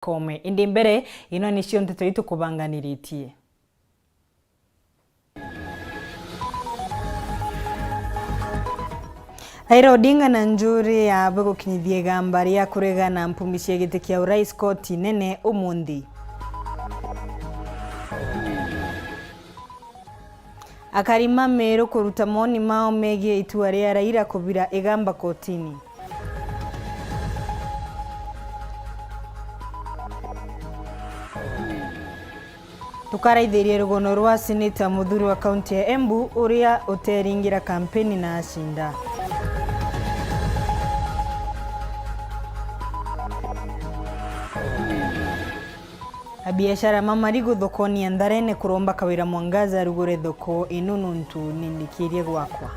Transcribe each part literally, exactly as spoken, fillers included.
Koome. Indi mbere, ino nicio nteto itukubanganiritie. Raila Odinga na njuri yawe gukinyithia igamba ria kuregana mpumi cia giti kia urais koti nene umunthi. Akari ma Meru kuruta moni mao megii itua ria Raila kubira igamba kotini. Tukaraithirie rugono rwa seneta muthuri wa kaunti ya Embu uria uteeringira kampeni na acinda. Abiashara ma marigu thokoni ya Ntharene kuromba Kawira Mwangaza arugure thoko ino nontu ni ndikirie gwakwa.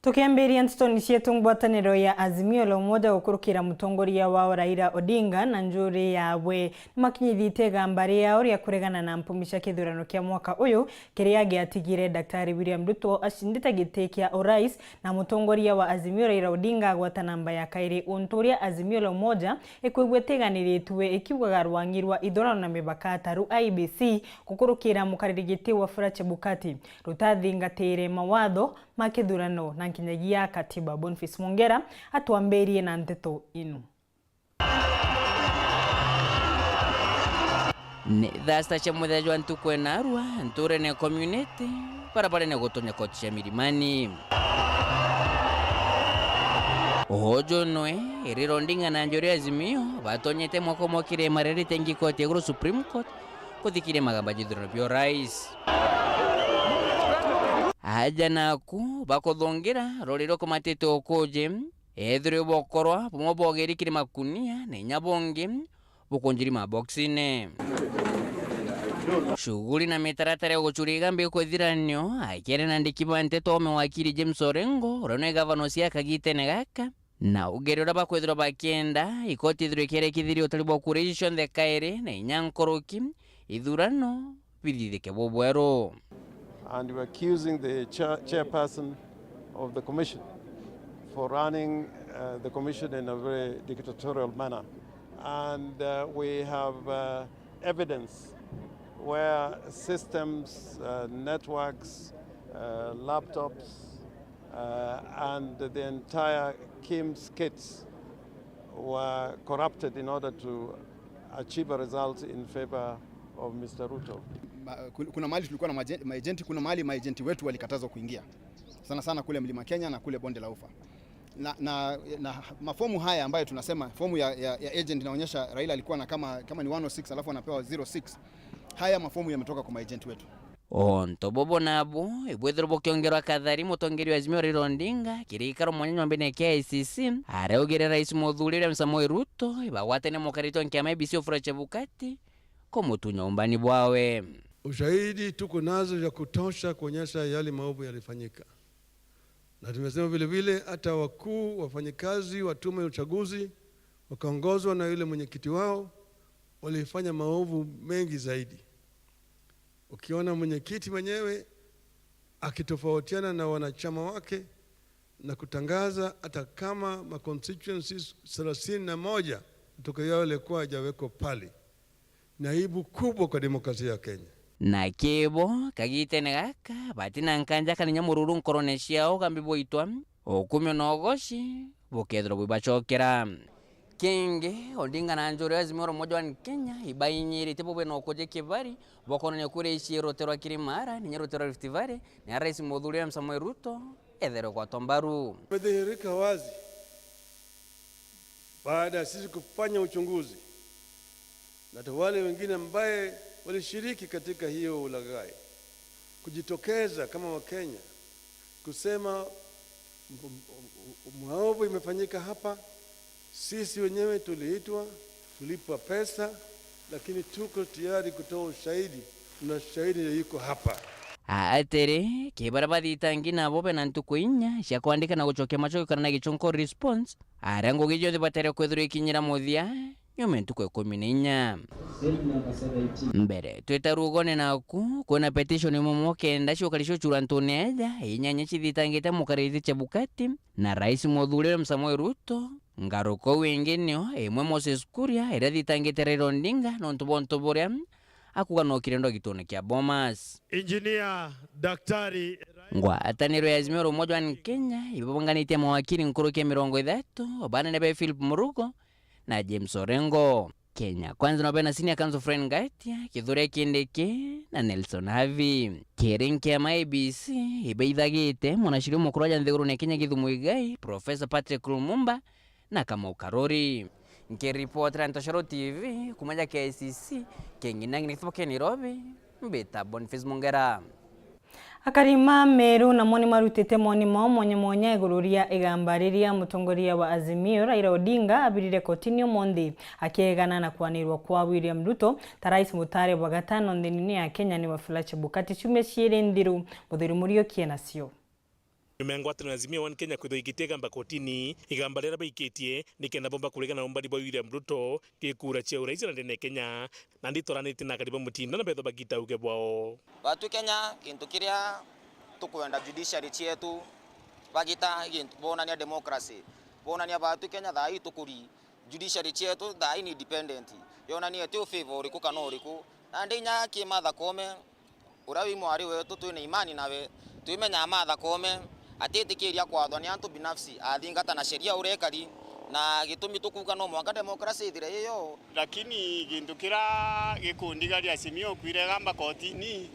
Tukiambiria ntetoni cietu, ngwataniro ya Azimio la Umoja gukurukira mutongoria wao Raila Odinga na njuri yawe nimakinyithitie igamba riao ria kuregana na mpumi cia kithurano kia mwaka uyu, kiria giatigire Daktari William Ruto acindite giti kia urais na mutongoria wa Azimio Raila Odinga agwata namba ya kairi, untu uria Azimio la Umoja ikwigua itiganiritue ikiugaga rwang'i rwa ithurano na mibaka ta ru I E B C gukurukira mukariri giti Wafula Chebukati rutathingatire mawatho ma kithurano na nkinyagia katiba. Boniface Mwongera atwambirie na nteto inu. Ni thaa sita cia muthenya jwa ntuku enarua nturene community, barabarene gutonya koti cia Milimani. Uju nwe Raila Odinga na njuri ya Azimio batonyete mwako mokire marerite ngi koti ya iguru, Supreme Court, kuthikiria magamba ja ithurano bia urais. Aja naku bakuthungira rori rukumatite ukuji, ethirwe bokorwa bumwe bogeri kiri makunia na inya bungi bukunjiri maboxine. Shughuli na mitaratara ya gucuria igamba ikwithiranio, akiaria na andiki ba nteto, ome wakiri James Orengo, uria ni gavana ucio kagitene gaka, na ugere uria bakwithirwa bakienda ikoti ithirwe ikiarekithiria utari bwa kura ici cionthe kairi na inya nkuruki, ithurano bithithike bubweru. And we're accusing the chair-, chairperson of the commission for running, uh, the commission in a very dictatorial manner. And, uh, we have, uh, evidence where systems, uh, networks, uh, laptops, uh, and the entire KIMS kits were corrupted in order to achieve a result in favor of Mister Ruto. Ma-, kun-, kuna mahali tulikuwa na maje-, maagenti, kuna mahali maagenti wetu walikatazwa kuingia. Sana sana kule Mlima Kenya na kule Bonde la Ufa. Na, na, na mafomu haya ambayo tunasema, fomu ya, ya, ya agent inaonyesha Raila alikuwa na kama, kama ni one oh six alafu anapewa zero six. Haya mafomu yametoka kwa maagent wetu. Untu bubu nabu ibwithirwa bukiongerwa kathari, mutongeria wa Azimio Raila Odinga kiri gikaro mwanya nyombene kia I E B C, araugire Rais Muthuri William Samoei Ruto ibagwatane mukariri wa kiama I E B C Wafula Chebukati kumutunya umbani bwawe. Ushahidi tuko nazo ya kutosha kuonyesha yale maovu yalifanyika. Na tumesema vile vile hata wakuu wafanyikazi wa tume ya uchaguzi wakaongozwa na yule mwenyekiti wao walifanya maovu mengi zaidi. Ukiona mwenyekiti mwenyewe akitofautiana na wanachama wake na kutangaza hata kama ma constituencies thelathini na moja matokeo yao yalikuwa hajawekwa pale, ni aibu kubwa kwa demokrasia ya Kenya. Na kibo kagitene gaka, batina nkanja kana inya mururu nkorone ciao gambi bwaitwa, ukumio na ugoci bukethirwa bwibacokera. Kingi, Odinga na njuri ya Azimio la Umoja One Kenya ibainyirite bo bwina ukuji kibari, bokonania kuria ici rutere rwa Kirimara, ninya rutere rwa Rift Valley, na Rais Muthuri William Samoei Ruto ethere gwatwa mbaru. Imedhihirika wazi baada ya sisi kufanya uchunguzi na hata wale wengine ambaye walishiriki katika hiyo ulaghai kujitokeza kama Wakenya kusema m-, m-, m-, maovu imefanyika hapa, sisi wenyewe tuliitwa, tulipwa pesa, lakini tuko tayari kutoa ushahidi na shahidi yuko hapa. Atiri, ki baria bathitangi nabo bena ntuku inya cia kwandika na gucokia macokio kana na gichunko response, aria ngugi cionthe batere kwithirwa ikinyira muthia, nyuma ya ntuku ikumi na inya. Mbere, twita rugone naku, kwina petition imwe mwa kenda ciukari ciucura ntune eja, inyanya cithitangite mukariri Chebukati na Rais Muthuri William Samoei Ruto. Ngaruka uu ingi nio imwe Moses Kuria iria ithitangite Raila Odinga nontu bwa untu buria akuga no kirendwa gituone kia Bomas. Engineer Daktari Ngwataniro ya Azimio la Umoja One Kenya ibabunganitie mawakili nkuruki ya mirongo ithatu, banene be Philip Murugo na James Orengo. Kenya Kwanza no bena Senior Counsel Fred Ngatia, Kithure Kindiki na Nelson Havi. Kiri nkiama A B C ibaithagite mwanasheria mukuru aja nthigurune ya Kenya Githu Muigai, Professor Patrick Lumumba na Kamau Karuri. Nkiripotera Ntoshoro T V kuma ja K I C C, king'ina ng'ina githumo kia Nairobi, mbita Boniface Mungera. Akari ma Meru namo ni marutite moni mao mwanya mwanya iguru ria igamba riria mutongoria wa Azimio Raila Odinga abirire kotini umunthi akiegana na kwanirwa kwa William Ruto ta rais mutare bwa gatano nthini ya Kenya ni Wafula Chebukati ciumia ciiri nthiru. Muthuri Muriuki ena cio. Nyuma ya ngwataniro ya Azimio One Kenya kwithwa igitia igamba kotini, igamba riria baikitie ni kenda bomba kuregana na umbari bwa William Ruto ki kura cia urais na ndene ya Kenya, na nditoranite na akari ba Mutinda na bethwa bagita uge bwao. Batu Kenya, gintu kiria tukwenda judiciary cietu bagita gintu, bonania democracy, bonania batu Kenya thaa ii tukuri judiciary cietu thaa ii ni independent, yonania ti u favour uriku kana uriku. Na ndi inya ki Martha Koome, uria wi mwari wetu, twina imani nawe, twimenyaa Martha Koome atitikiria kwathwa ni antu binafsi, athingata na sheria uria ikari, na gitumi tukuuga no mwanka democracy ithire iyo. Lakini gintu kiria gikundigaria Azimio kwira igamba kotini,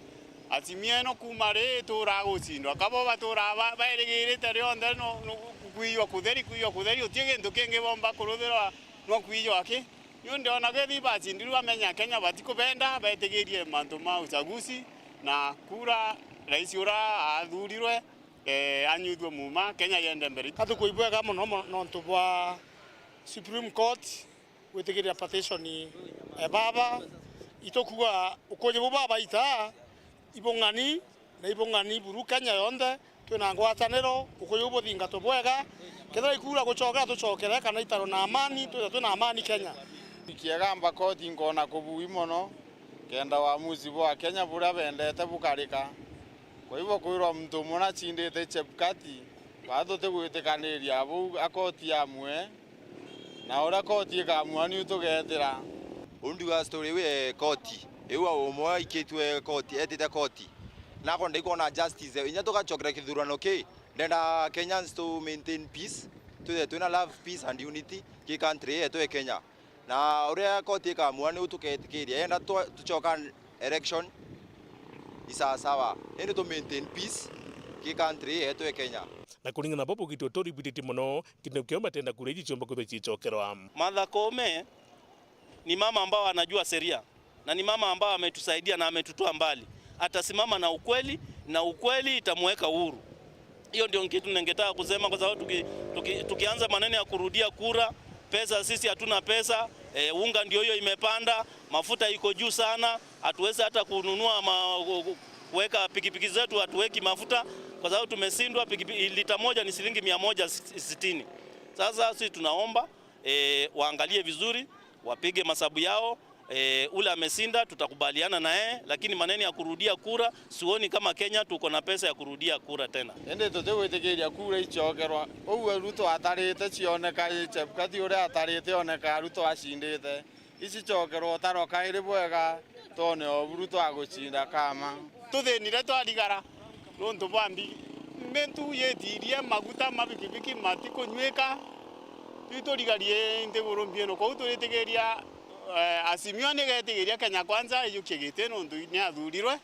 Azimio ino kuuma ri ituraa gucindwa, kabo baturaa ba-, bairigirite rionthe no, no kwijwa kutheri, kwijwa kutheri, uti gintu kingi bomba kuruthirwa no kwijwa ki. Niu ndiona kethi bacindirwe bamenya Kenya batikubenda, betigirie mantu ma uchaguzi na kura rais uria athurirwe, eh, anyuithue muuma, Kenya yende mbere. Ka tukuigua bwega mono mo-, nontu bwa Supreme Court gwitigiria petition, eh, baba. Itukuga ukuji bu babaita ibung'ani na ibung'ani buru Kenya yonthe. Twina ngwataniro, ukuyu buthingatwe bwega. Kethira ikura gucokera, tucokere, kana itaro na amani, twithwe twina amani Kenya. Ikiegamba koti nkona kubui mono, kenda wamusi bwa Kenya buria bendete bukarika. Kwa hivyo kwirwa muntu umwe nacindite Chebukati, baa tutigwitikaniria buu akoti amwe. Na uria koti ikamua niu tugeetira. Undiga story iu ya koti. Iu umwe aikitue koti, etite koti. Nakwenda ikwona justice. Inya tugacokera kithurano ki, ndenda Kenyans to maintain peace. Twithe twina love, peace and unity ki country yetu ya Kenya. Na uria koti ikamua niu tuketikiria. Yenda twa-, tucoka election, ni sawa sawa. Indi tu maintain peace ki country yetu ya Kenya. Na kuringana na bo bugitwe turibwititie mono, kintu kiu batenda kuria iji ciumba kwithwa ciicokerwa. Martha Koome ni mama ambao anajua sheria na ni mama ambao ametusaidia na ametutoa mbali. Atasimama na ukweli na ukweli itamuweka uhuru. Hiyo ndio kitu ningetaka kusema, kwa sababu tuki-, tuki-, tukianza maneno ya kurudia kura, pesa, sisi hatuna pesa, eh, unga ndio hiyo imepanda, mafuta iko juu sana, hatuwezi hata kununua ma-, ku-, ku-, kuweka pikipiki zetu, hatuweki mafuta kwa sababu tumeshindwa. Pikipiki lita moja ni shilingi mia moja sitini. Sasa sisi tunaomba, eh, waangalie vizuri, wapige masabu yao. Eh, ule ameshinda tutakubaliana na yeye, lakini maneno ya kurudia kura, sioni kama Kenya tuko na pesa ya kurudia kura tena. Indi tutigwitikiria kura icokerwa. Uguo Ruto atarite cioneka, Chebukati uria atarite oneka Ruto acindite. Ici cokerwa utaro kairi bwega, twone o Ruto agucinda kama. Tuthinire twarigara nontu bwa mbi-, mintu yitirie, maguta ma bikibiki matikunywika. Riu turigarie nthiguru mbi ino. Kwou turitigiria, eh, Azimio nigetigiria Kenya Kwanza ijukie giti nontu ni athurirwe,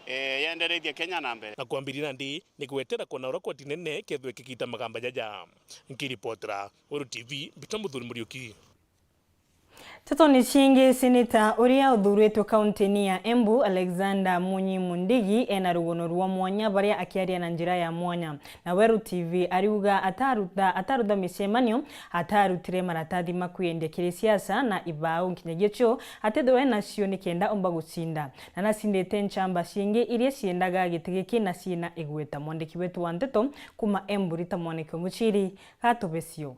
eh, yenderethie Kenya na mbere. Na kwambiria nandi ni gwetera kwona uria koti nene kethwe kigita magamba jaja. Nkiripotera Weru T V, mbita Muthuri Muriuki. Ntetoni ciingi, seneta uria uthuritwe kauntini ya Embu, Alexander Munyi Mundigi, ena rugono rwa mwanya baria akiaria na njira ya mwanya na Weru T V, ariuga ataruta, atarutha micemanio, atarutire maratathi ma kwiendia kiri siasa na ibau nkinyagia cio atethirwe nacio nikenda omba gucinda. Na nacindite nchamba ciingi iria ciendaga giti giki na ciina igweta. Mwandiki wetu wa nteto kuma Embu, Rita Mwaniki Omuchiri, gatubecio.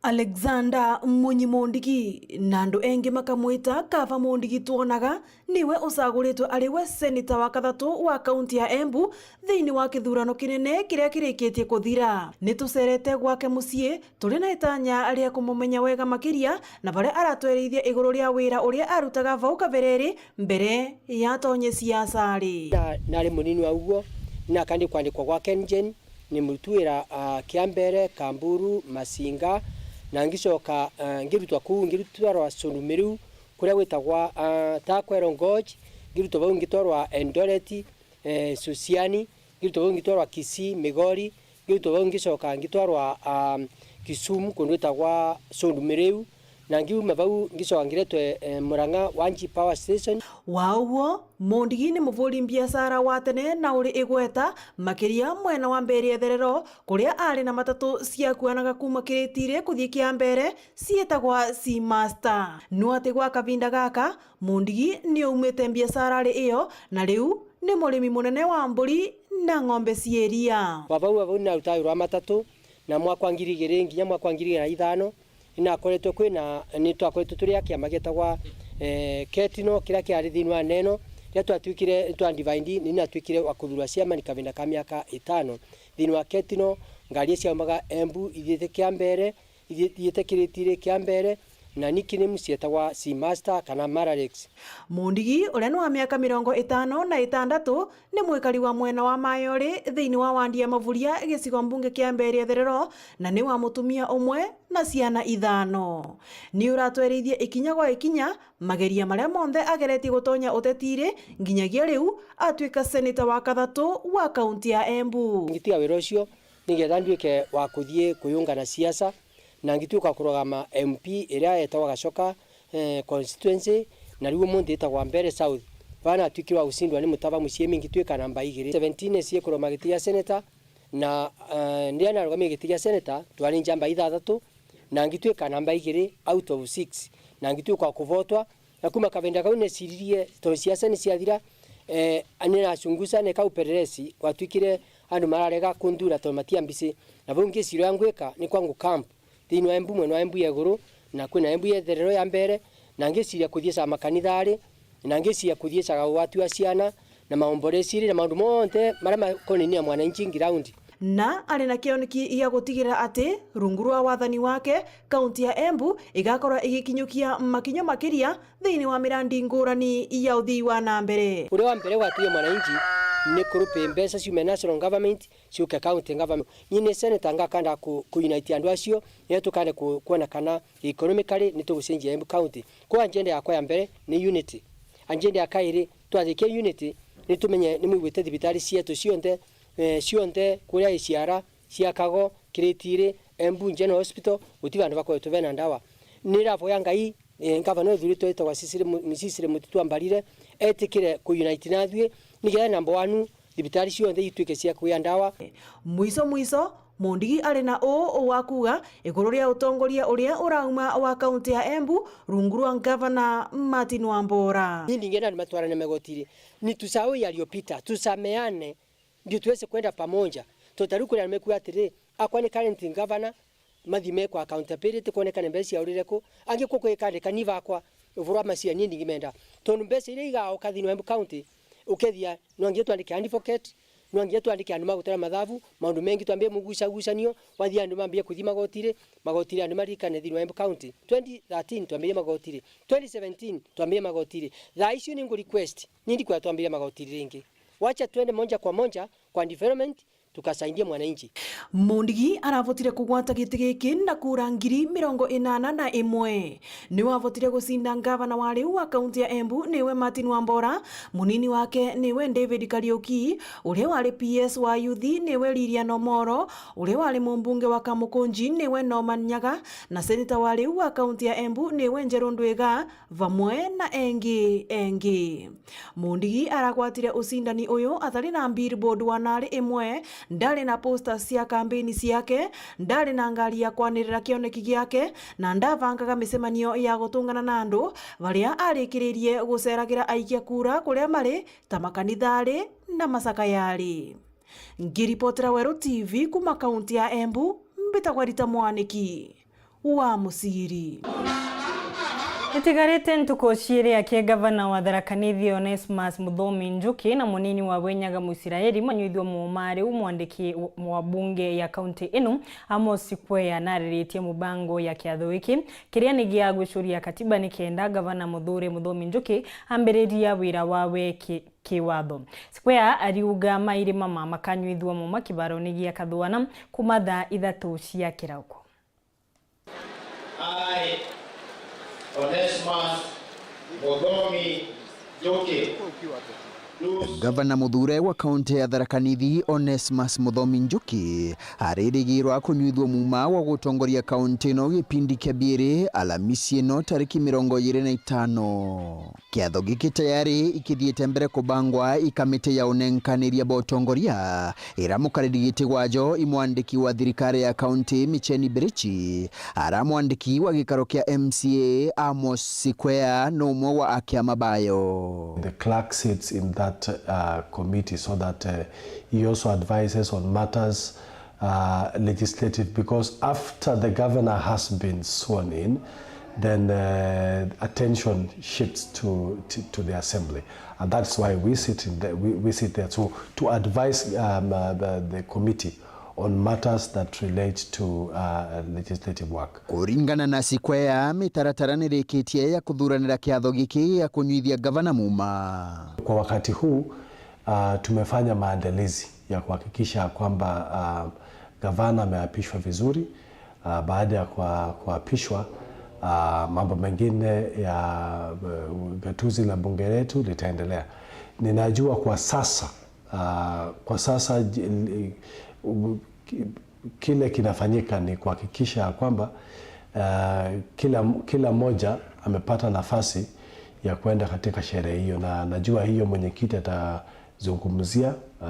Alexander Munyi Mundigi, na andu engi makamwita Kava Mundigi Twonaga, niwe ucaguritwe ari we seneta wa kathatu wa kaunti ya Embu thiini wa kithurano kinene kiria kirikitie kuthira. Nitucerete gwake mucii, turi na itanya ria kumumenya wega makiria na baria aratwerithia iguru ria wira uria arutaga vau kabereri mbere ya atonye siasari. Na, nari munini wa uguo, nakandi kwandikwa gwa KenGen, ni muruti wira, ah, Kiambere, Kamburu, Masinga, na ngicoka, ah, ngirutwa kuu, ngirutwarwa Sundumiriu, kuria gwitagwa, ah, Takwero Gorge, ngirutwa vau ngitwarwa Eldoret, eh, Susiani, ngirutwa vau ngitwarwa Kisii, Migori, ngirutwa vau ngicoka ngitwarwa, ah, Kisumu, kundu gwitagwa Sundumiriu, na ngiuma vau ngicoka ngiretwe, eh, Murang'a Wanji Power Station. Wa uguo, Mundigi ni muvuri mbiacara wa tene na uri igweta makiria mwena wa Mbere Etherero, kuria ari na matatu ciakuanaga kuuma Kiritiri kuthii Kiambere ciitagwa Seamaster. No ati gwa kavinda gaka, Mundigi ni aumite mbiacarari iyo, na riu ni murimi munene wa mburi na ng'ombe cia iria. Wa vau, wa vau ni narutaga wira wa matatu, na mwaka wa ngiri igiri nginya mwaka wa ngiri igiri na ithano, ni nakoretwe kwina, ni twakoretwe turi a kiama gietagwa, eh, Ketino, kiria kiari thiini wa Neno. Riria twatuikire, twa divide, ni natuikire wa kuthurwa chairman kavinda ka miaka itano. Thiini wa Ketino, ngari iria ciaumaga Embu ithiite Kiambere, ithiite Kiritiri Kiambere, na niki ni mucii etagwa Seamaster kana Maralex. Mundigi, uria ni wa miaka mirongo itano na itandatu, ni mwikari wa mwena wa Mayori thiini wa wandi ya Mavuria, gicigo mbunge kia Mbere Etherero, na ni wa mutumia umwe na ciana ithano. Ni uratwerithie ikinya gwa ikinya mageria maria monthe ageretie gutonya utetiri, nginyagia riu atuika seneta wa kathatu wa kaunti ya Embu. Ngitiga wira ucio, nigetha nduike wa kuthii kuyungana siasa, na ngituika kurugama M P iria etagwa Gachoka, eh, constituency, na riu umunthi itagwa Mbeere South. Vaa natuikirwe wa gucindwa ni Mutava Muchemi, ngituika namba igiri. Seventeen cie kurugama giti gia senator, na, eh, riria narugamire giti gia senator, twari njamba ithathatu, na ngituika namba igiri out of six, na ngituika wa kuvotwa, na kuma kavinda kau neciririe, tondu siasa ni ciathira, eh, ni nacunguca neka upelelezi, gwatuikire andu mararega kunthura tondu matiambisi. Na vau ngicirwa uria ngwika, ni kwa ngu camp thiini wa Embu, mwena wa Embu ya iguru, na kwina Embu ya Etherero ya Mbere, na ngiciria kuthiecaga makanithari, na ngiciria kuthiecaga ugwati wa ciana, na maomboreciri, na maundu monthe maria makonainie na mwananchi ground. Na ari na kioneki gia gutigira ati rungu rwa wathani wake, kaunti ya Embu igakorwa igikinyukia makinya makiria thiini wa mirandi ngurani ya uthii wa na mbere. Uria wa mbere gwatigia mwananchi ni kurupi mbeca ciume national government ciuke county government. Ni ni senator ngakanda ku, ku unite andu acio, ni tukande ku, kuona kana economically ni tugucenjia Embu County. Kwa agenda yakwa ya mbere ni unity. Agenda ya kairi, twathikia unity, ni tumenye ni mwiguite thibitari cietu cionthe, eh, cionthe kuria Iciara, cia Kago, Kiritiri, Embu General Hospital, guti vandu bakoretwe bena ndawa. Ni ravoya Ngai, eh, ngavana uthuritwe witagwa Cecily Mu-, Cecily Mutitu Ambarire, etikire ku unite nathui, nigetha number one, thibitari cionthe ituike cia kugia ndawa. Mwico mwico, Mundigi ari na uu wa kuuga iguru ria utongoria uria urauma wa kaunti ya Embu rungu rwa ngavana Martin Wambora. Ni ndingenda andu matwarane magotiri. Ni tusahau yaliyopita, tusameane, ndio tuweze kwenda pamoja. Totari kuria mekuga atiri, akwa ni current governor, mathime kwa accountability, kwonekane mbeca ciaurire ku. Angi ku kwikandika ni bakwa, uvuru wa macia ni ndingimenda. Tondu mbeca iria igaoka thiini wa Embu County, ukethia, no nginya twandike advocate, no nginya twandike andu magutara mathabu, maundu mengi twambie mugucagucanio, wathia andu mambie kuthi magotiri, magotiri andu maririkane thiini wa Embu County. Twenty thirteen twambirie magotiri, twenty seventeen twambirie magotiri. Thaa icio ni ngu request, ni ndikwenda twambirie magotiri ringi. Wacha twende moja kwa moja kwa development, tukasaidie mwananchi. Mundigi aravotire kugwata giti giki na kura ngiri mirongo inana na imwe. Niwe wavotire gucinda ngavana wa riu wa kaunti ya Embu niwe Martin Wambora, munini wake niwe David Kariuki, uria wari P S wa yuthi niwe Lilian Omoro, uria wari mumbunge wa Kamukunji niwe Norman Nyaga, na seneta wa riu wa kaunti ya Embu niwe Njeru Ndwiga, vamwe na engi engi. Mundigi aragwatire ucindani uyu atari na billboard wa nari imwe, ndari na posters cia kambeini ciake, ndari na ngari ya kwanirira kioneki giake, na ndavangaga micemanio ya gutungana na andu baria arikiririe guceragira aikia kura kuria mari, ta makanithari na macakayari. Ngiripotera Weru T V kuma kaunti ya Embu, mbitagwa Rita Mwaniki. wa Muciri. Itigarite ntuku ciiri aki, gavana wa Tharaka Nithi Onesmus Muthomi Njuki na munini wawe Nyaga Muisiraeli manyuithua muuma riu mwandiki wa bunge ya kaunti inu Amos Sikweya nariritie mubango ya kiatho giki kiria ni gia gwicuria katiba nikenda gavana Muthure Muthomi Njuki ambiriria wira wawe ki- kiwatho. Sikweya ariuga mairi mama makanyuithua muuma kibaroni gia Kathuana kuuma thaa ithatu cia kirauko. I, Onesmus Muthomi Njuki, do Gavana muthure wa kaunti ya Tharaka Nithi Onesmus Muthomi Njuki aririgirwa kunyuithua muuma wa gutongoria kaunti ino gipindi kia biiri Alamisi ino tariki mirongo iiri na itano. Kiatho giki tayari ikithiite mbere kubangwa i kamiti ya unenkaniria bwa utongoria, ira mukariri giti gwajo i mwandiki wa thirikari ya kaunti Micheni Birichi, ara mwandiki wa gikaro kia M C A Amos Sikwea ni umwe wa akiama bayo. The clerk sits in that, uh, committee so that, uh, he also advises on matters uh, legislative, because after the governor has been sworn in, then, uh, attention shifts to, to, to the assembly, and that's why we sit in the, we, we sit there to, to advise, um, uh, the, the committee on matters that relate to, uh, legislative work. Kuringana na Sikwea, mitaratara nirikitie ya kuthuranira kiatho giki gia kunyuithia gavana muuma. Kwa wakati huu, uh, tumefanya maandalizi ya kuhakikisha kwamba, uh, gavana ameapishwa vizuri. Uh, baada ya kua-, kuapishwa, uh, mambo mengine ya, uh, gatuzi la bunge letu litaendelea. Ninajua kwa sasa, uh, kwa sasa j-, li-, u-, ki-, kile kinafanyika ni kuhakikisha ya kwamba, uh, kila, kila mmoja amepata nafasi ya kwenda katika sherehe hiyo, na najua hiyo mwenyekiti atazungumzia, uh,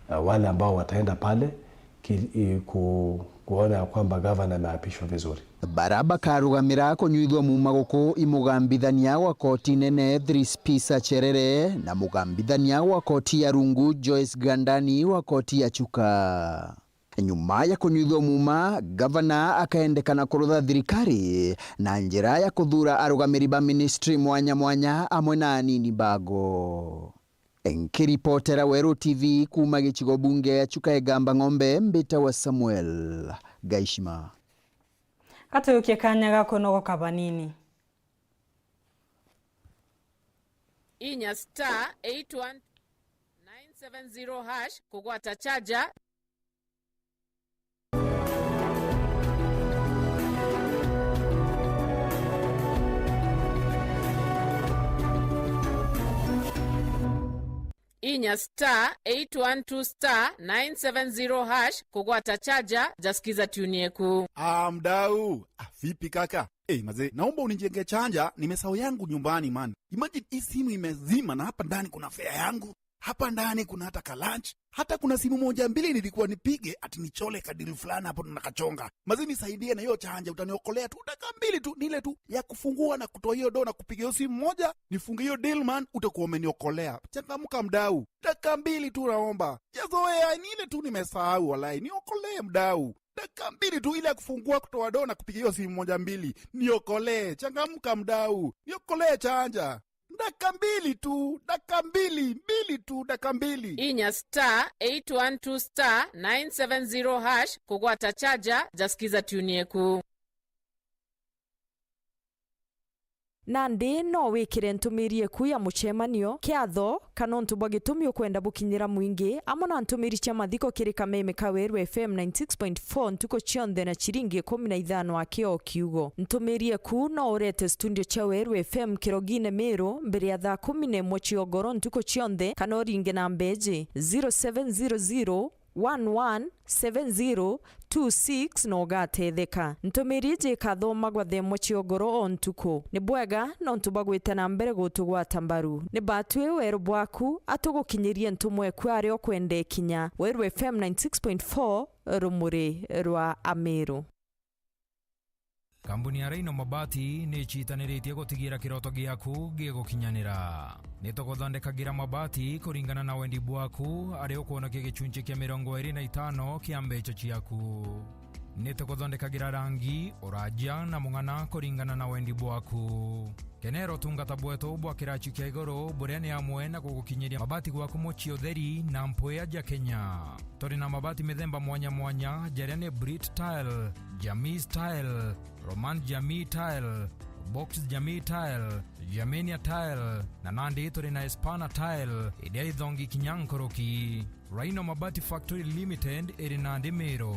uh, wale ambao wataenda pale ki-, i-, ku-, kuona ya kwamba gavana ameapishwa vizuri. Bara bakarugamira kunyuithua muuma guku i mugambithania wa koti nene Thrispisa Cherere na mugambithania wa koti ya rungu Joyce Gandani wa koti ya Chuka. Nyuma ya kunyuithua muuma, gavana akaendekana kurutha thirikari na njira ya kuthuura arugamiri ba ministry mwanya mwanya amwe na anini bago. Nkiripotera Weru T V kuuma gicigo bunge ya Chuka Igamba Ng'ombe, mbitawa Samuel Gaishima. Katuukie kanya ga kunogoka banini. Inya star eight one nine seven zero hash kugwata chaja. Inya star eight one two star nine seven zero hash kugwata chaja ja Skiza Tune Yeku. Ah, mdau. Ah, vipi kaka? Eh, mazee, naomba unijenge chaja, nimesahau yangu nyumbani, man. Imagine hii simu imezima na hapa ndani kuna fare yangu. Hapa ndani kuna hata ka lunch. Hata kuna simu moja mbili nilikuwa nipige ati nichole kadili fulani hapo na kachonga. Mazee, nisaidie na hiyo chaja, utaniokolea tu dakika mbili tu, ni ile tu ya kufungua na kutoa hiyo do na kupiga hiyo simu moja, nifunge hiyo deal, man, utakuwa umeniokolea. Changamka mdau. Dakika mbili tu naomba. Sijazoea, ni ile tu nimesahau, walai. Niokolee mdau. Dakika mbili tu ile ya kufungua, kutoa do na kupiga hiyo simu moja mbili. Niokolee. Changamka mdau. Niokolee chaja. Dakika mbili tu, dakika mbili, mbili tu, dakika mbili. Inya star eight one two star nine seven zero hash kugwata chaja ja Skiza Tune Yeku. Nandi no wikire ntumiri eku ya mucemanio, kiatho, kana untu bwa gitumi ukwenda bukinyira mwingi, amwe na ntumiri cia mathiko kiri kameme ka Weru F M ninety six point four ntuku cionthe na ciringi ikumi na ithano aki o kiugo. Ntumiri eku no urete studio cia Weru F M Kirogine Meru mbere ya thaa kumi na imwe cia ugoro ntuku cionthe, kana uringe namba iji, zero seven zero zero one one seven zero two six na ugatetheka. Ntumiri iji ikathomagwa thaa imwe cia ugoro o ntuku. Ni bwega nontu bwa gwita na mbere gutugwata mbaru. Ni batwi weru bwaku, atugukinyirie ntumwa eku aria ukwenda ikinya. Weru F M ninety six point four, rumuri rwa Amiru. Kambuni ya Rhino Mabati ni icitaniritie gutigira kiroto giaku gigukinyanira. Ni tuguthondekagira mabati kuringana na wendi bwaku, aria ukwonokia gicunci kia mirongo iri na itano kia mbeca ciaku. Nitukuthondekagira rangi, uraja na mung'ana kuringana na wendi bwaku. Kenera utungata bwetu bwa kirachi kia iguru, buria ni amwe na gugukinyiria mabati gwaku mucii utheri na mpwia ja Kenya. Turi na mabati mithemba mwanya mwanya, jaria ni Brit Tile, Jamii Tile, Roman Jamii Tile, Box Jamii Tile, Germania Tile, na nandi turi na Espana Tile, iria ithongi kinya nkuruki. Rhino Mabati Factory Limited iri nandi Meru.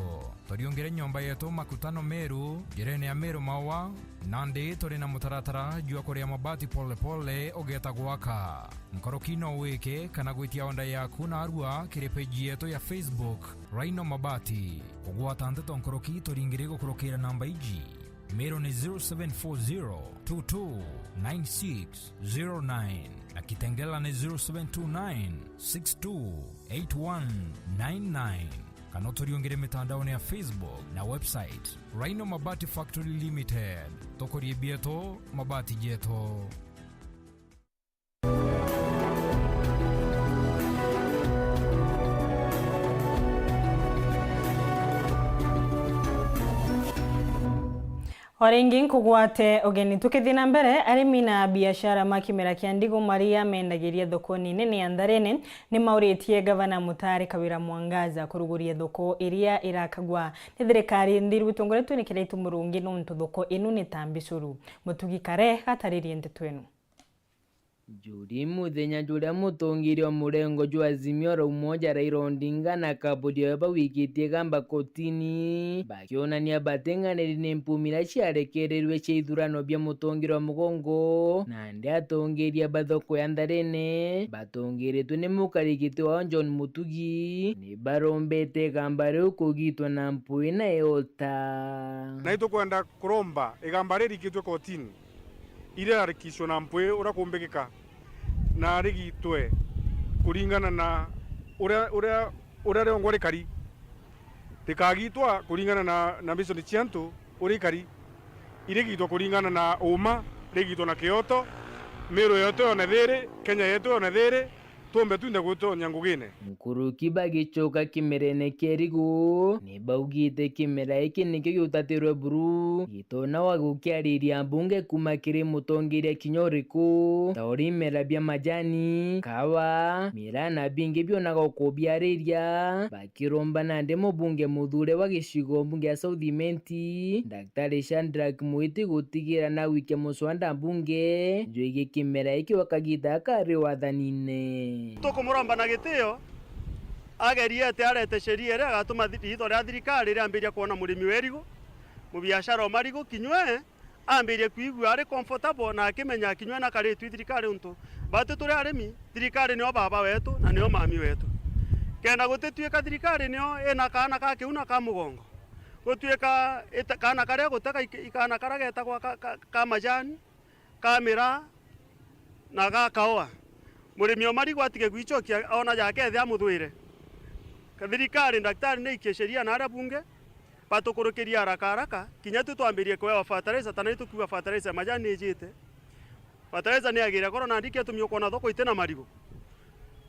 Turiungire nyomba yetu Makutano Meru, njirene ya Meru Maua, nandi turi na mutaratara jwa kuria mabati pole pole ugeeta gwaka. Nkuruki no wike kana gwitia order yaku narua kiri page yetu ya Facebook, Rhino Mabati. Kugwata nteto nkuruki turingire gukurukira namba iji. Meru ni zero seven four zero two two nine six zero nine na Kitengela ni zero seven two nine six two eight one nine nine. Kana uturiungire mitandaone ya Facebook na website, Rhino Mabati Factory Limited. Tukurie bietu, mabati jetu. O ringi nkugwate ugeni. Tukithii na mbere, arimi na biashara ma kimera kia ndigu maria mendagiria thokoni nene ya Ntharene ni mauritie Gavana Mutari Kawira Mwangaza kuruguria thoko iria irakagwa ni thirikari nthiru. Itongoretue ni Kiraitu Murungi nontu thoko inu ni ta mbicuru. Mutugi Kare gataririe nteto inu. Juri muthenya juria mutongeria wa murengo jwa Azimio la Umoja Raila Odinga na Kabudi oyo bawikitie gamba kotini, bakionania bateng'aniri ni mpumi iria ciarekererirwe cia ithurano bia mutongeria wa mugongo, nandi atongeria ba thoko ya Ntharene batongeretwe ni mukarikiti wao John Mutugi, ni barombete gamba riu kugitwa na mpui na iota. Na itukwenda kuromba igamba ririkitwe kotini. Iria arikicwe na mpwi uria kumbikika, na arigitwe kuringana na uria, uria, uria riongwa rikari. Rikagitwa kuringana na, na mission cia antu uria ikari. Irigitwa kuringana na uma, rigitwa na kioto, Meru yetu yone thiri, Kenya yetu yone thiri, tuumbe twinthe gwitonya ngugine. Nkuruki bagicoka kimerene kia irigu, ni baugite kimera giki nikio giutatirwe buru, gitona wa gukiariria mbunge kuuma kiri mutongeria kinya uriku, ta uria imera bia majani, kawa, miraa na bingi bionaga ukubiariria, bakiromba nandi mubunge muthure wa gicigo mbunge ya South Imenti, Daktari Shadrack Mwiti gutigira na gwikia muswanda mbunge jwigii kimera giki gwa kagita gaka ari wathanine. Tukumuromba na gitio agerie ati arete sheria iria igatuma thi-, riitwa ria thirikari riambiria kwona murimi wa irigu, mubiashara wa marigu, kinya we ambirie kwigua ari comfortable na akimenya kinya we nakaritue i thirikari untu batu turi arimi, thirikari nio baba wetu na nio mami wetu. Kenda gutituika thirikari nio ina kaana ka kiuna ka mugongo, gutuika ita-, kaana karia gutega ik-, ikaana karia getagwa ka, ka, ka majani, ka miraa, na ga kaua. Murimi o marigu atige gwichokia, ona jake ethi amuthwire. Ka thirikari, daktari, ni ikie sheria na aria bunge, batukurukirie haraka haraka, kinya tu twambirie kuewa fertilizer, ta nai tukiuga fertilizer ya majani ni ijite. Fertilizer ni agire goro, nandi kio tumi ukwona thoko iti na marigu.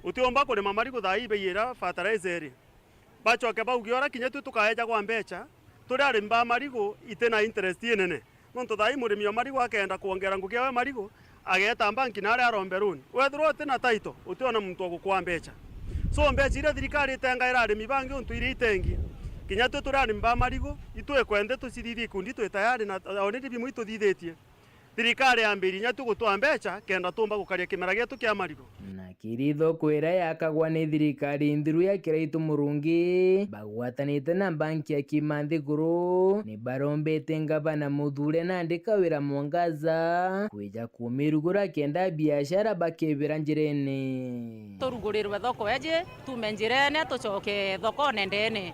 Utiumba kurima marigu thaa ii bei iria fertilizer iri. Bacoke bauge uria kinya tu tukaeja gwa mbecha, turi arimi ba marigu iti na interest inene. Nontu thaa ii murimi o marigu akenda kwongera ngugi yawe marigu, ageeta mbanki na aria arombe loan. Wethirwa uti na title, utiona muntu wa gukua mbecha. So mbecha iria thirikari itengaira arimi bangi untu iria itengi, kinya twi turi arimi ba marigu, itwikwende tucithithie ikundi twi tayari na already bimwe ituthithitie. Thirikari yambirie inya tu gutwaa mbecha kenda tuumba gukaria kimera gietu kia marigu. Na kiri thoko iria yakagwa ni thirikari nthiru ya Kiraitu Murungi, bagwatanite na banki ya Kima Nthiguru, ni barombete ngavana muthure nandi Kawira Mwangaza kwija kumirugura kenda biashara bakebira njirene. Turugurirwe thoko eji, tuume njirene, tucoke thokone ndene.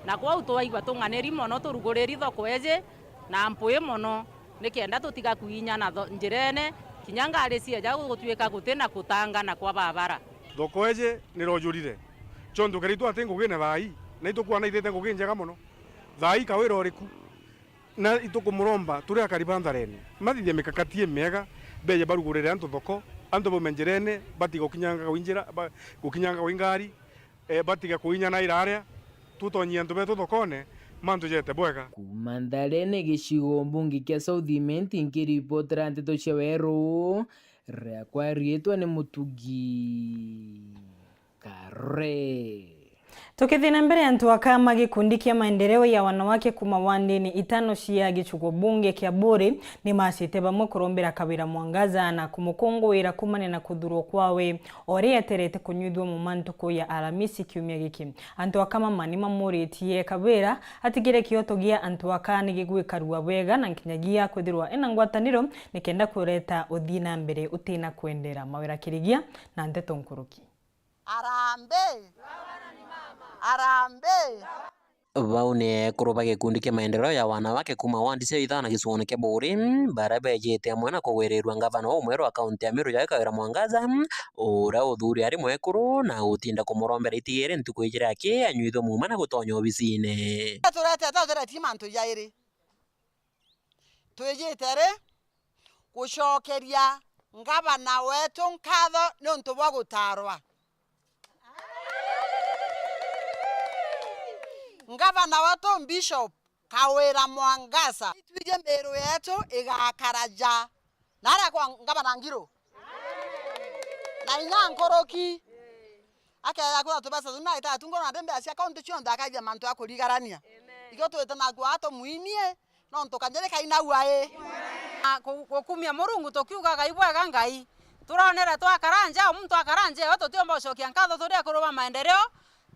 Na kwou twaigua tung'aniri mono turuguriri thoko eji na mpui mono. Nikenda tutiga kwinyana tho-, njirene, kinya ngari cieja gutuika guti na kutangana kwa babara. Thoko eji nirojurire. Chontu keri twati ngugine thaa ii, na itukwona ithite ngugi njega mono. Thaa ii Kawira uriku? Na itukumuromba turi akari ba Ntharene, mathithie mikakati imiega, beje barugurire antu thoko, antu baume njirene, batiga gukinyanga gwi njira, ba-, gukinyanga gwi ngari, eh, batiga kuinyana iraria, tutonyie antu betu thokone, Mantu jete bwega. Kuuma Ntharene, gicigo mbunge kia South Imenti, nkiripotera nteto cia Weru, riakwa riitwa ni Mutugi Kare. Tukithii na mbere, antu aka ma gikundi kia maendeleo ya wanawake kuuma wandini itano cia gicigo bunge kia Buuri ni macite bamwe kurombera Kawira Mwangaza na kumukunguira kuumania na kuthurwa kwawe, o uria eterete kunyuithua muma ntuku ya Alamisi kiumia giki. Antu aka mama ni mamuritie Kawira atigire kioto gia antu aka ni gigwikarua bwega na nkinyagia kwithirwa ena ngwataniro nikenda kureta uthii na mbere utina kwendera. Mawira Kirigia na nteto nkuruki. Arambe! Arambe! Bau ni ekuru ba gikundi kia maendeleo ya wanawake kuuma wandi cia ithano gicigoone kia Buuri, baria beejite amwe na kugwirirua ngavana umweru wa kaunti ya Meru, Kawira Mwangaza, uria uthuuri ari mwekuru na gutinda kumurombera itigiri ntuku ijiri aki anyuithwe muuma na gutonya obisine. Turetete, turetete mantu jairi. Twijite ri gucokeria ngavana wetu nkatho niuntu bwa gutaarwa. Ngavana wetu Bishop Kawira Mwangaza, itwiji Meru yetu igakara ja na aria kwa ngavana Ngiru na inya nkuruki. Akeeja kwira tubesa tuna itatu ngoro na ndi mbeca cia kaunti cionthe akaithia mantu a kurigarania. Ikio twite naku aa tumwinie, nontu kanyiri kainaua i. Na ku-, gukumia Murungu tukiugaga ibwega Ngai. Turonere twakara nja, o muntu akara nja ewe, tutiumba gucokia nkatho turi ekuru ba maendeleo.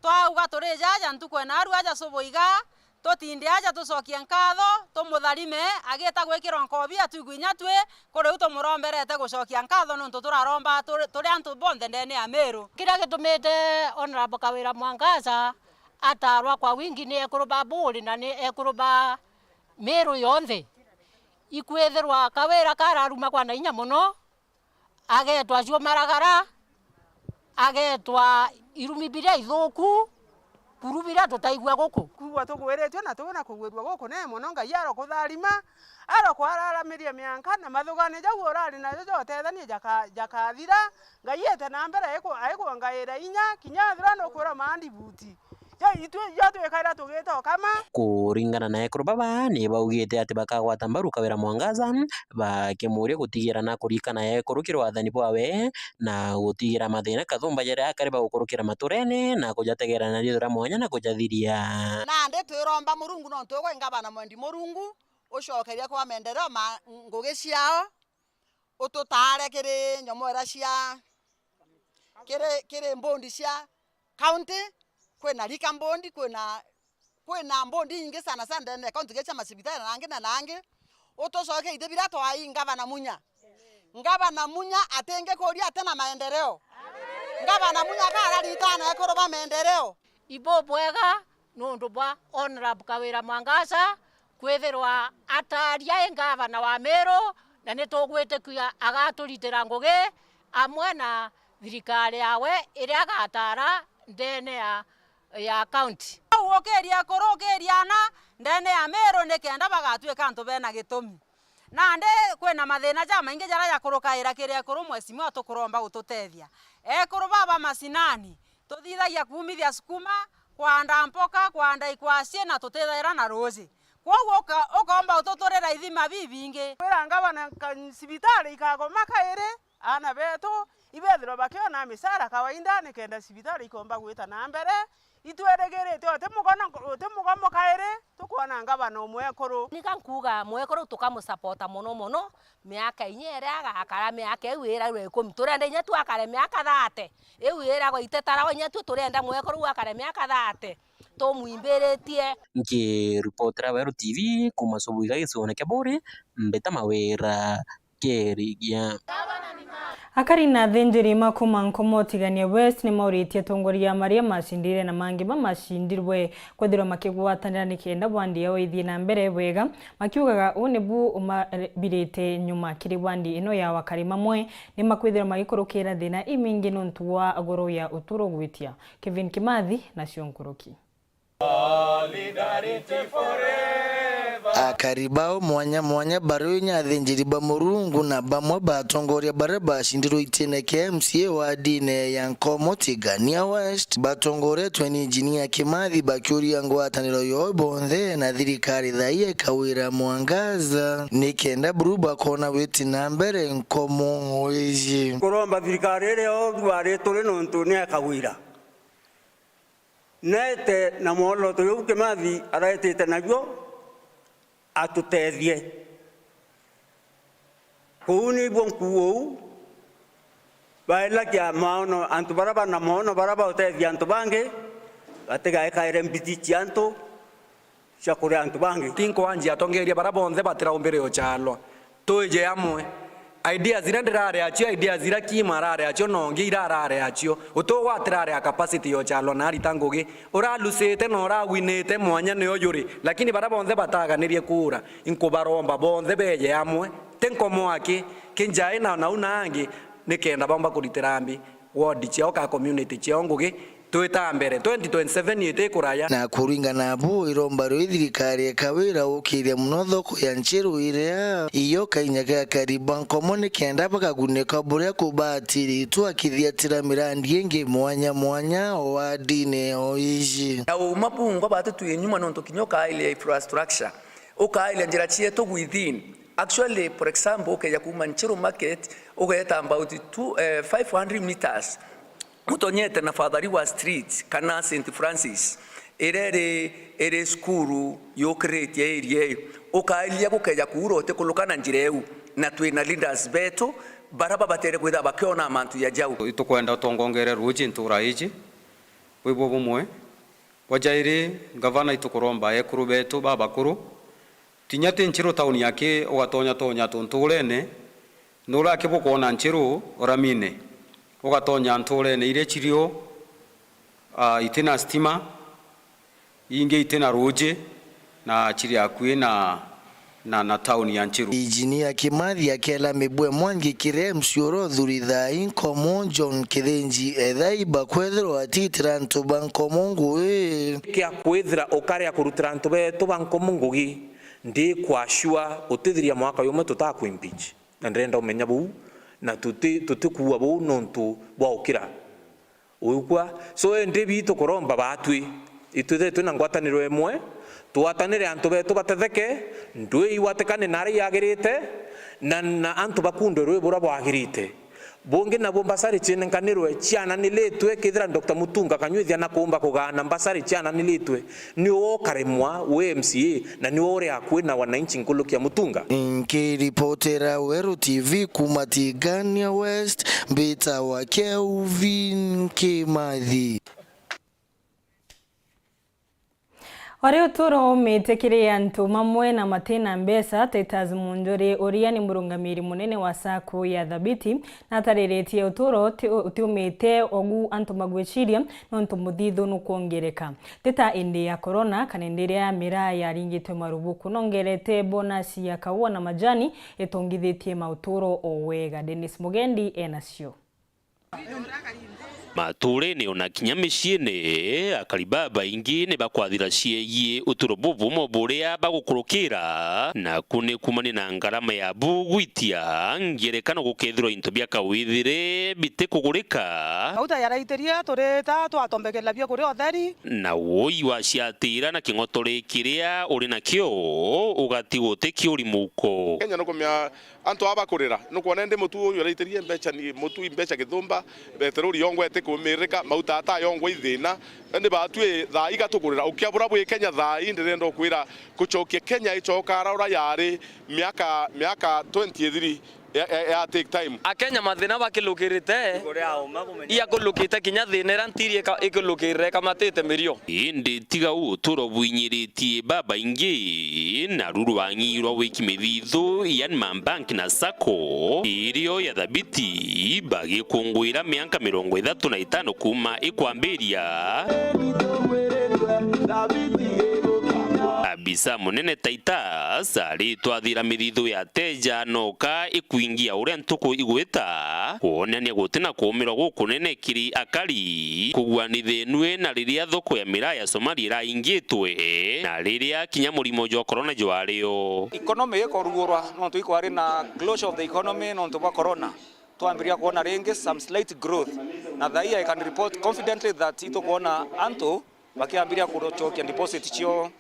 Twauga turi jaja ntuku ena aru aja subu iga, tutinde aja tucokie nkatho, tumutharime, agiita gwikirwa nkobi atwigwe inya twi, kuri u tumuromberete gucokia nkatho niuntu turaromba turi, turi antu bonthe ndene ya Meru. Kiria gitumite Honorable Kawira Mwangaza ataarwa kwa wingi ni ekuru ba Buuri na ni ekuru ba Meru yonthe, ikwithirwa Kawira kararuma kwa na inya mono, ageetwa cumaragara, ageetwa irumi biria ithuku, kuru biria tutaigua guku. Kwigua tugwiritue na tugina kugwirua guku ni mono, Ngai arokutharima, arokwararamiria mianka na mathugania jau urari najo ja utethania jaka-, jakathira. Ngai ete na mbere aiku-, aikwongaira inya, kinya ethira nukwira maandibuti. Ja itwi, ja twikaira tugita ukama. Kuringana na ekuru baba, ni baugite ati bakagwata mbaru Kawira Mwangaza, bakimuria gutigira na kurikana ekuru kiri wathani bwawe, na gutigira mathina kathumba jaria akari bagukurukira maturene, na kujategera na riitho ria mwanya na kujathiria. Nandi twiromba Murungu nontu ugwe ngavana mwendi Murungu, ucokerie kwa maendeleo ma ngugi ciao, ututaare kiri nyomo iria cia, kiri, kiri mbondi cia county, kwina liquor board, kwina, kwina board inyingi sana sana ndene ya county, ngi cia macibitari na angi na angi. Utucokerie biria twai ngavana Munya. Ngavana Munya atingikuria atina maendeleo. Ngavana Munya akararitana ekuru ba maendeleo. Ibubwega nuntu bwa Honorable Kawira Mwangaza kwithirwa ataaria i ngavana wa Meru, na ni tugwitikia agaturitira ngugi amwe na thirikari yawe iria agataara ndene ya, ya county. Au ukiria ekuru, ukiria ana ndene ya Meru nikenda bagatwika antu bena gitumi. Nandi kwina mathina jamaingi jaria jakurukaira kiri ekuru, mheshimiwa, tukuromba gututethia. Ekuru baba macinani, tuthithagia kuumithia sukuma, kwanda mpoka, kwanda ikwaci na tutithaira na ruuji. Kwoguo uka-, ukomba ututurira ithima bibingi. Kwira ngavana ka-, cibitari ikagoma kairi, aana betu ibethirwa bakiona micara kawaida nikenda cibitari ikomba gwita na mbere. Itwirigirite uti mugono, uti mugomo kairi, tukwona ngavana umwekuru. Nika nkuuga mwekuru tukamusapota mono mono, miaka inya iria agakara, miaka iu iragwa ikumi. Turenda inya tu akare miaka thate. Iu iragwa itetaragwa inya tu turenda mwekuru u akare miaka thate. Tumwimbiritie. Nkiripotera Weru T V kuuma Subuiga gicigoone kia Buuri, Mbita Mawira. Kirigia. Akari na athinjiri ma kuuma Nkomo Tigania West ni mauritie atongoria maria macindire na mangi mamacindirwe kwithirwa makigwatanira nikenda wandi yao ithie na mbere bwega, makiugaga uu nibu umabirite nyuma kiri wandi ino yao. Akari mamwe ni makwithirwa magikurukira thina imingi nontu wa goro ya uturo gwitia. Kevin Kimathi nacio nkuruki. Solidarity forever. Akari bao mwanya mwanya bari inya athinjiri ba Murungu na bamwe ba atongoria baria bacindirwe itiene kia M C A wa ndine ya Nkomo Tigania West batongoretwe ni Injinia Kimathi bakiuria ngwataniro yoo bonthe na thirikari thaa ii eka wira mwangaza nikenda buru bakona witi na mbere Nkomo iji. Kuromba thirikari iria yonthe bari turi nontu ni eka wira. Neete na mworoto juu Kimathi areetite najuo atutethie. Kuu nibwo nkuu uu baelagia maono, antu baria bana maono baria bautethia antu bangi, batigaikaire mbiti cia antu cia kuria antu bangi. Tinkwanjia atongeria baria bonthe batiraumbire uchalwa. Twije amwe. Ideas iria ndirari acio, ideas iria Kim arari acio, nongi irarari acio. Utugwatira ari a capacity ya uchalwa na arita ngugi. Uralusite na urawinite mwanya nio juri, lakini baria bonthe bataganirie kuura, inkubaromba bonthe beje amwe. Ti Nkomo aki, kinjai na nau na angi, nikenda baumba kuritira mbi ward ciao ka community ciao ngugi. Twita mbere, twenty twenty-seven iti kuraya. Na kuringana nabo, iromba rio thirikari eka wira ukiria muno thoko ya Nchiru iria iyo kainya ga kariba Nkomo nikenda bakagunika buria kubatiritwe akithiatira mirandi ingi mwanya mwanya o wardine o iji. Na uma bungwa batutwi nyuma nontu kinya ukailia infrastructure, ukailia njira cietu within. Actually, for example, ukeja kuuma Nchiru market, ugeeta about two, eh, five hundred meters. Utonyete na Father Riwa Street kana Saint Francis, iria iri, iri cukuru yukiritie area iu, ukairia gukeja kuura utikuluka na njira iu, na twina leaders betu baria babatere kwithira bakiona mantu ya jau. Itukwenda utongongere ruuji ntura iji, bwi bwo bumwe. Bwa jairi, ngavana itukuromba ekuru betu babakuru, tinya ti Nchiru tauni aki ugatonya tonya tunturene, nuraki bukwona Nchiru uramine, ugatonya nturene iria cirio, ah, itina stima, ingi itina ruuji, na ciri akui na, na, na tauni ya Nchiru. Injinia Kimathi akela Mibwe Mwangi kiria M C A uria uthuri thaa ii Nkomo John Kithinji ethai bakwethirwa atitira antu ba Nkomo ngugi. Kia kwithira ukarea kurutira antu betu ba Nkomo ngugi, ndikwashua utithiria mwaka jumwe tutakwimpeach. Na ndirenda umenya buu, na tuti-, tutikuua buu nontu bwa ukira. Uigua? So, indi bitu kuromba batwi, itwithire twina ngwataniro imwe, twatanire antu betu batetheke, ndwi igwatikane na aria yagirite, na, na antu bakundwe rwi buria bwagirite. Bungi nabuo mbasari cienenkanirwe ciananilitwe, kethira Doctor Mutunga Kanyuithia na kuumba kugaana mbasari ciananilitwe, niwe ukaremwa wi M C A, na niwe uri akui na wananchi nkuruki ya Mutunga. Nkiripotera Weru T V kuuma Tigania West, mbitawa Kelvin Kimathi. Ori uturo umite kiri antu mamwe na matina mbeca, Titus Munjuri, uria ni murungamiri munene wa sacco ya Thabiti, natariritie uturo uti-, utiumite ogu antu magwiciria nontu muthithu nukwongereka. Ti ta indi ya corona kana indi iria miraa yaringitwe marubuku, nongerete bonus ya kaua na majani itongithitie mauturo o wega. Dennis Mugendi enacio. Matuurene ona kinya miciine, akari babaingi ni bakwathira ciegie uturo bubumwe buria bagukurukira, naku ni kuumania na ngarama ya bu gwitia ngerekano gukethirwa into bia kawithire bitikugurika. Mauta yaraitirie turita twatombekeria bia kuria utheri. Na woi waciatira na king'otore kiria uri nakio ugatigwo utikiuri muko. Kenya nukumia Antu aba bakurira, nukwona indi mutu uyu araitirie mbeca ni mutu i mbeca githumba, beterori yongwa itikumiririka, mauta ata yongwa i thina. Indi batwi thaa iga tukurira ukia bura bwi Kenya thaa ii, ndirenda ukwira kucokia Kenya icoka ara ura yari miaka, miaka twenty ithiri ya, ya, ya take time. Akenya mathina bakilukirite, iakulukite kinya thina ira ntiri ika-, ikilukirire ikamatite mirio. Indi tiga uturo bwinyiritie babaingi, naru rwang'i rwa wiki mithithu, yani mabank na sacco, irio ya Thabiti bagikungwira mianka mirongo ithatu na itano kuuma ikwambiria. Abi- Isa munene Titus aritwathira mithithu ya teja noka ikwingia uria ntuku igwita, kwonania guti na kuumirwa gukunene kiri akari, kuguanithenue na riria thoko ya miraa ya Somalia iraingitwe, na riria kinya murimo jwa corona jwario. Economy ikorugurwa nontu ikwari na closure of the economy nontu bwa corona. Twambiria kwona ringi some slight growth, na thaii I can report confidently that itukwona antu bakiambiria kucokia deposit cio.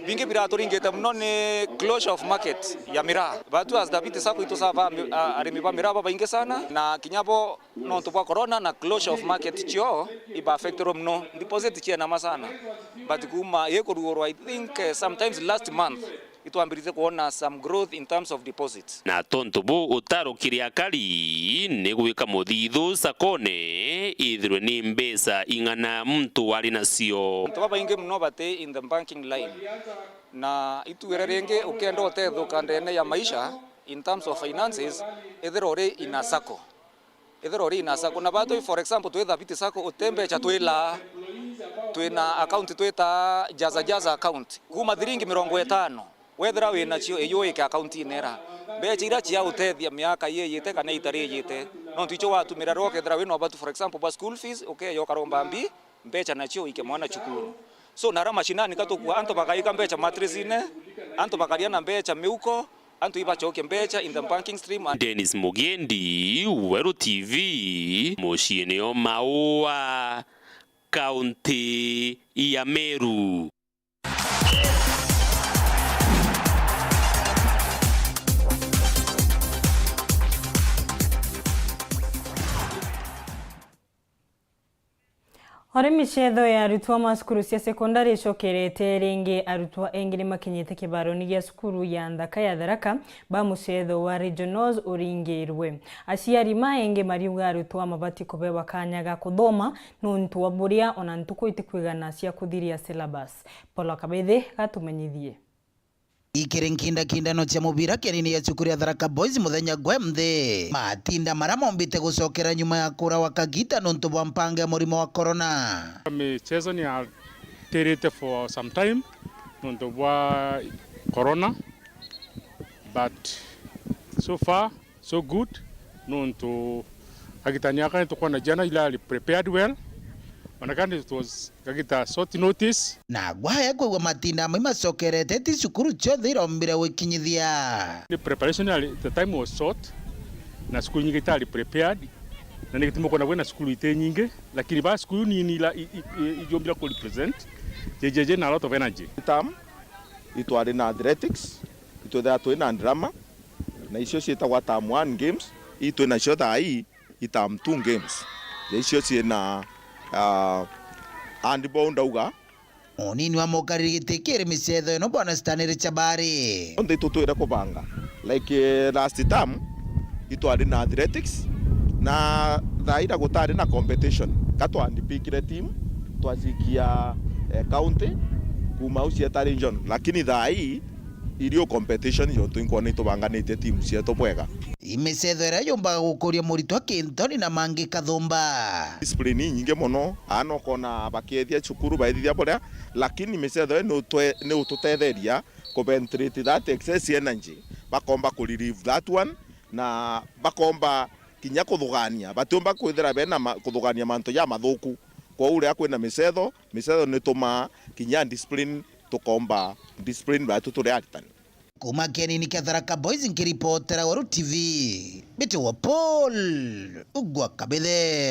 Bingi biraturingite muno ni closure of market ya miraa. Batu as Thabiti Sacco itusava ami-, a-, arimi ba miraa babaingi sana, na kinya bo nontu bwa corona na closure of market cio iba affectirwe muno. Deposit cienama sana. But kuma ikurugurwa, I think, eh, sometimes last month, itwambiritie kwona some growth in terms of deposits. Na tontu bu, utaro kiri akari ni gwika muthithu sakone ithirwe ni mbeca ing'ana muntu wari nacio. Antu babaingi muno bati in the banking line, na itwire ringi ukenda utethuka ndene ya maisha in terms of finances, ithirwa uri in a sacco. Ethira uri ina sacco, na batwi, for example, twi Thabiti Sacco, uti mbeca twilaa, twina account twita Jaza Jaza account. Kuma thiringi mirongo itano, wethira winacio, iyuike account-ini ira. Mbeca iria cia utethia miaka iyite kana itari iyite. Nontu icio watumira riria ukethira wina ubatu, for example, bwa school fees, ukeya ukaromba mbi, mbeca nacio uike mwana cukuru. So, nara mashinani katukua, antu bakaika mbeca mattress-ini, antu bakaria na mbeca miuko, antu ibacokie mbeca in the banking stream and Dennis Mugendi, Weru T V, muciini o Maua, kaunti ya Meru. Ori micetho ya arutwa ma cukuru cia sekondari icokerete ringi, arutwa engi ni makinyite kibaroni gia cukuru ya nthaka ya Tharaka ba mucetho wa Regionals uringirwe. Aciari ma engi mariuga arutwa mabati kubewa kanya ga kuthoma nuntu wa buria ona ntuku itikwigana cia kuthiria syllabus. Paul Kabithe gatumenyithie. Ikiri nkindakindano cia mubira kianini ya cukuru ya Tharaka Boys muthenya gwe mthi, matinda maria mombite gucokera nyuma ya kurawa kagita nontu bwa mpango ya murimo wa corona. Michezo ni yatirite for some time nontu bwa corona, but so far so good, nontu agitani aka nitukwona jana ila ari prepared well, ona kandi it was gagita short notice. Na gwaya kwigua matinda amwe macokerete ti cukuru cionthe irombire gwikinyithia. The preparation at the time was short, na cukuru nyingi itari prepared, na ni gitumi kwona bwina cukuru iti nyingi, lakini ba cukuru nini ila i-, i-, i-, ijombira ku represent J J J na a lot of energy. Tam, itwari na athletics, itwithira twi na drama, na icio ciitagwa term one games, ii twi nacio thaa ii i term two games. Ja icio ciina, ah, handball ndauga. Munini wa mukariri giti kiri micetho ino, Bwana Stanley Chabari. Onthe itutwire kubanga, like, eh, last term, itwari na athletics, na thaa ira gutari na competition. Ka twandipikire team, twacikia, eh, county, kuma au cieta region. Lakini thaa ii, irio competition, yontu inkwona itubanganitie timu cietu bwega. Imicetho iria yumbaga gukuria muritwa kintoni na mangi kathumba. Discipline inyingi mono, aana ukona bakiethia cukuru baethithia buria, lakini micetho ii ni utwe-, ni ututetheria ku ventilate that excess energy, bakomba ku relieve that one, na bakomba kinya kuthugania, batiumba kwithira bena ma-, kuthugania mantu jamathuku. Kwou riria kwina micetho, micetho nitumaa kinya discipline, tukomba discipline batu turi aritani. Kuma kianini kia Tharaka Boys, nkiripotera Weru T V, mbitagwa Paul Ugwa Kabithe.